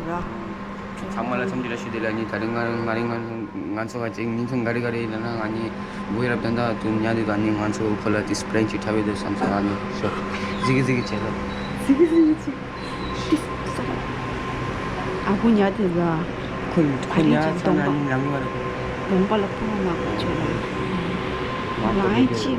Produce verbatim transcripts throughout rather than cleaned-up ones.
ཚང་མ་ལ་འཚམས་འདྲི་བཀྲ་ཤིས་བདེ་ལེགས། ཨ་ནི་ད་རེས་ང་ང་རེ་ང་ང་ཚོ་ག་ཅིག་ཉིན་ཐུང་ག་རེ་ག་རེ་ཡིན་ན་ང་ནི་བུ་ཡ་རབ་ད་ད་དུ་ཉལ་དུས་ཨ་ནི་ང་ཚོ་ཁོ་ལ་དེ་སི་པི་རེ་ཅིག་འཁྲབ་ཡོད་དུ་བསམ་སོང་། ཨ་ནི་ཤོ་ཟིག་གི་ཟིག་གི་བྱས་ལ། ཟིག་གི་ཟིག་གི་བྱས། ཨ་ཁུ་ཉལ་དུས་ལ། ཁོ་ཁོ་ཉལ་ཚར་ན་ཨ་ནི་ལངས་གི་མ་རེད། གདོང་པ་ལ་ཕུ་མ་མ་གོ་བྱས་ལ། ང་ལངས་ཅི།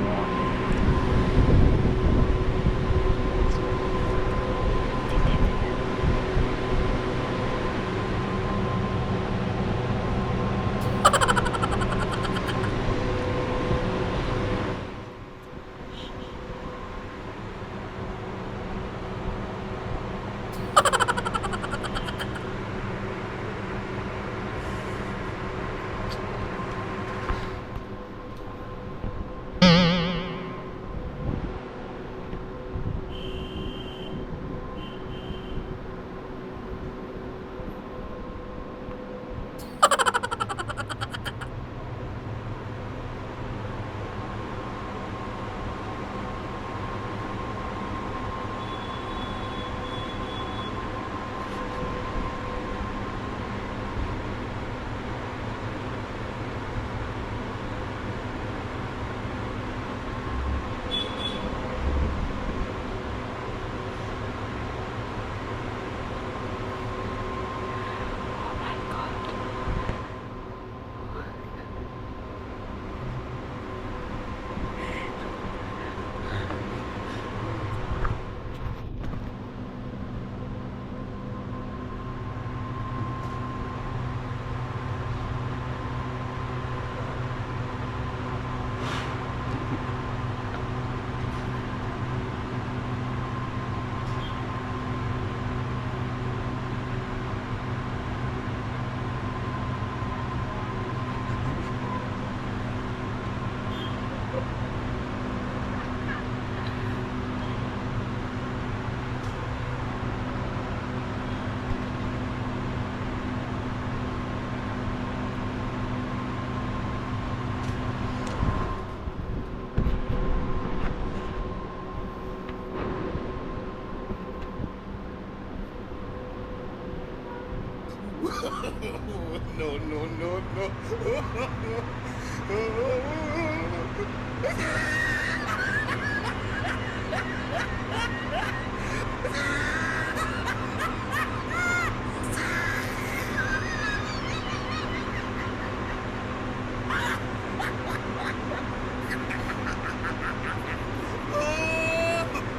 No, no, no, no.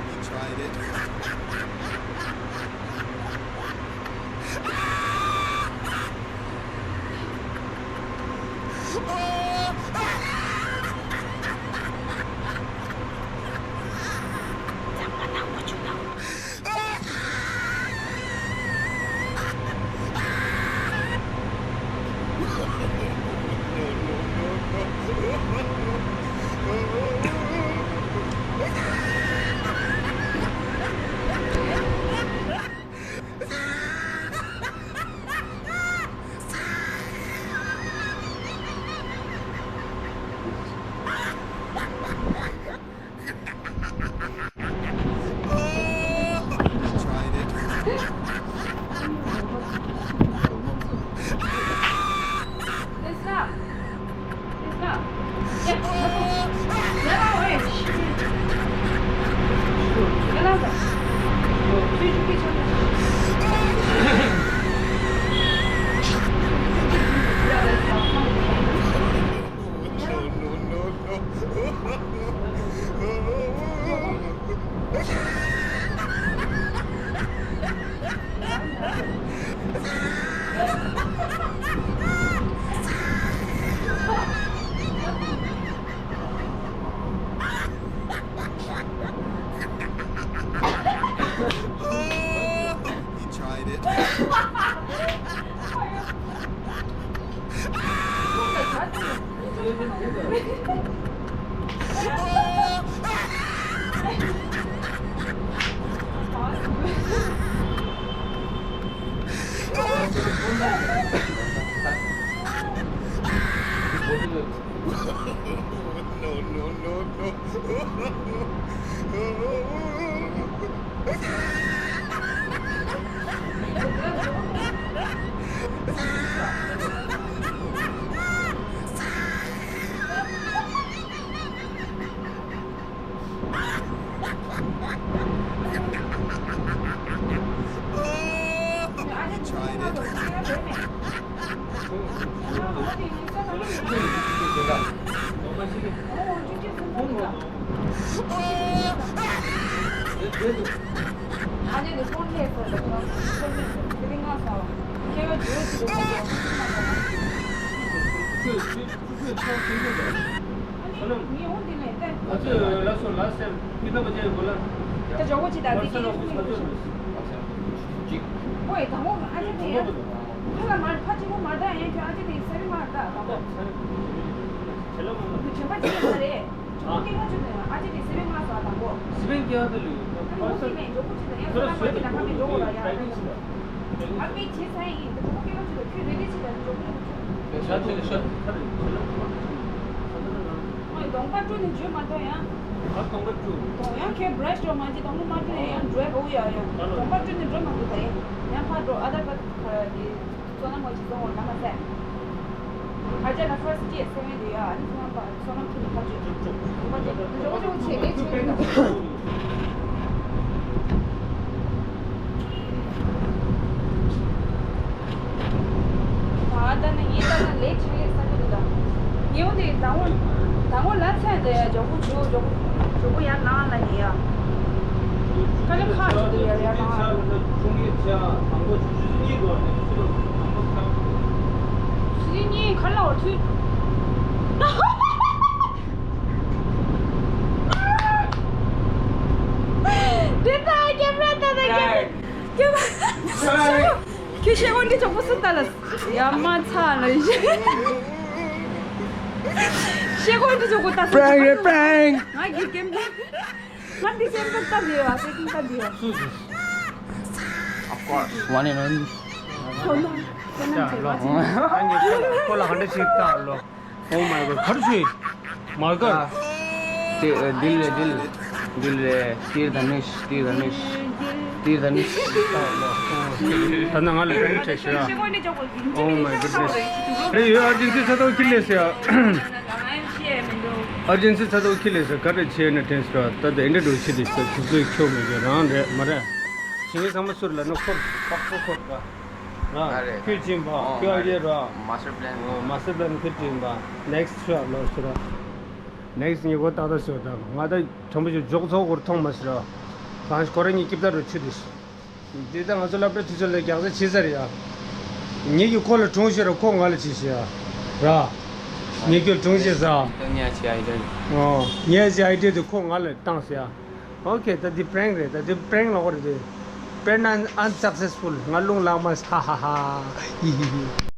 He tried it. He tried it. No, no, no, no. ཨ་ནི་ནི་ཕོན་ལས་ཟེར་ལ་ཁོ་རང་ཕོན་ལས་ཟེར་དེ་རིང་ང་ས་ཁྱེད་ཡོད་བརྗོད་ཅིག་རེད་ཟེར་ལ་ཁོ་ཚོ་ང་ས་ཨ་ནི་ངས་འོང་དེ་ནས་ལྟ། ང་ཚོས་ལ་སོ་ལ་སེམས་ཀྱི་རྣམ་པ་ཅན་གོ་ལ། ད་ཇོ་བོ་ཅི་ད་དེ་ཅི་ཡོད་ཅིག་ཅིག་ཁོས་དང་པོ་ཨ་ཅེ་དེ་ཡང་ཁ་ལ་མར་ཕ་ཅིག་པོ་མར་ད་ཡང་ཁྱོད་ཨ་ཅེ་དེ་སེ་རི་མར་ད་དང་པོ་དྲན་པ་ཅི་ཡོད་མ་རེད། ཇོ་བོ་སྐད་ངོ་ཅི་དང་ཨ་ཅེ་དེ་སེ་རི་མར་ཟ་དང་པོ་སེ་རི་མར་ད་ལུས་ཨ་ནི་འོང་དེ་ནས་ཇོ་བོ་ཅི་ད་ཡང་ཁ་ལ་མར་ཅི་ད་ཁ་མི་ཇོ་བོ་ལ་ཡང་ཨ་པེ་ཆེ་ས་ཡིན་ད་ཇོ་བོ་སྐད་ངོ་ཅི་ད་ཁྱོད་རེ་རེ་ཅི་ད་ཇོ་བོ་ལ་ཤ་ཚ་ཤ་ཚ་རེད། ཨོ་གདོང་པ་བཀྲུ་ནས་འཇུ་མ་གཏོགས་ཡང་། ཨ་གདོང་པ་བཀྲུ། གདོང་ཡང་ཁྱོད་བྷ་ར་ཤི་འགྲོ་མ་བྱེད་གདོང་པ་མ་བཀྲུ་ནས་ཡང་འགྲོ་ཡ་གོ་ཡ་ཡོད། གདོང་པ་བཀྲུ་ནས་འགྲོ་མ་དགོས་ད་ཡིན། ཡང་ཕར་འགྲོ་ཨ་དར་ཀར་ཁ་གི་བཙོན་ན་མ་བྱེད་གདོང་འོ་ན་མ་ཟད། ཨ་ཅག་ལ་ཕར་སི་ཀི་སེ་ཝེན་དེ་ཡ་ཨ་ནི་ཚོ་ན་པ་བཙོན་ན་ཁྱོད་ནི་ཕར་བྱེད། གདོང་པ་བཀྲུ་ནས་འགྲོ་མ་བྱེད་གདོང་པ་བཀྲུ་ནས་འགྲོ། ད་ལྟ་ནི་ངས་ལྟ་ན་ལས་ཆེ་ལས་ས་ཆ་འདི་དང་། ཉེའུ་འདི་དང་པོ་དང་པོ་ལ་ཚད་འདི་ཡ་ཇོ་བོ་ཇོ་ཇོ་བོ་ཇོ་བོ་ཡར་ལངས་ལ་ཉེ་ཡ། ཁ་ལེ་ཁ་ཆུ་འདི་ཡར་ཡར་ལངས་ལ། ཆུ་གཉིས་ཁ་ལ་འོ་ཚུལ། འདི་ལྟ་ཀེམ་ར་ལྟ་ན་ཀེམ་ར་ཀེམ་ར། ཁྱོད་ཤེས་གོ་འདི་ཆོག་པོ་སུ་ལྟ་ལ། ཡ་མ་ཚ་ལ་ཤེས། ཤེས་གོ་འདི་ཆོག་པོ་ལྟ་སུ། Prank རེད། Prank ང་གི་ཀེམ་ཀེམ། ང་འདི་སེམས་ཀྱི་ལྟ་འདི་ཡོད། ཨ་སེ་ཀིང་ལྟ་འདི་ཡོད། སུ་སུ། Of course one and only. ཁོ་ན་ཁོ་ན་ཁྱེད་ལ་ཁོ་ལ་ག་འདྲ་ཞིག་ལྟ་ལོ། Oh my god. ག་རེ་བྱས། My god. དེ་ཨ་དིལ་རེད། དིལ། དིལ་རེད། དིར་དཱ་ནིཤ། དིར་དཱ་ནིཤ། དིར་དཱ་ནིཤ། ད་ནང་ང་ལ་ཀྲེན་ཆེ་ཤི་ར། Oh my goodness. རེད་ཡོད། ཨར་ཇེན་སི་ཚ་ཏོག་ཁི་ལེ་སི་ཡ། ཨར་ཇེན་སི་ཚ་ཏོག་ཁི་ལེ་སི་ག་རེ་བྱས་ན་ཏྲེན་སི་ཕར་ད་ད་ཨིན་ཏྲ་ཌུ་སི་བྱེད་དེ་ཤ་ཁྱུ་ཚོས་ཁྱོད་མི་དགོས་རང་རེད་མ་རེད། ཞིང་ངའི་ཚང་མ་སུར་ལ་ནོ་ཁོར་པག་པོ་ཁོར་ར། ང་རེད། ཁྱོད་ཅིན་པ། ཨོ་ཁྱོད་ཨ་ཡེ་ར། Master plan. Master plan ཁྱོད་ཅིན་པ། Next ཤོ་ལོ་ཤི་ར། Next ཉི་གོ་ཏག་ཏག་ཤོ་ད་ང་ད་དྲང་པོ་ཞིག་འཇོག་ཚོགས་སྐོར་མཐོང་མ་ཤི་ར། གང་ཞིག་ཁོ་ར་ཉིད་སྐྱིབ་ད་རུ་ཆུ་དེ་ཤི། འདི་ད་ང་ཚོ་སློབ་གྲྭ་དུས་ཚོད་ལ་རྒྱག་རྩ་བྱེད་ས་རེད་ཡ། ངེད་ཀྱི་ཁོ་ལ་དྲུང་ཞིག་ར་ཁོ་ང་ལ་བྱེད་ཤི་ཡ། ར། ངེད་ཀྱི་དྲུང་ཞིག་ཟ། ངས་ཀྱི་ཨའི་ཌི་ཡ། ཨོ། ངས་ཀྱི་ཨའི་ཌི་ཡ་དེ་ཁོ་ང་ལ་བཏང་ཟེར་ཡ། Okay ད་འདི་prank རེད། ད་འདི་prank ལོག་རེད་དེ། Prank un- unsuccessful. ང་རླུང་ལངས་མ་ཧ་ཧ་ཧ། ཧི་ཧི་ཧི།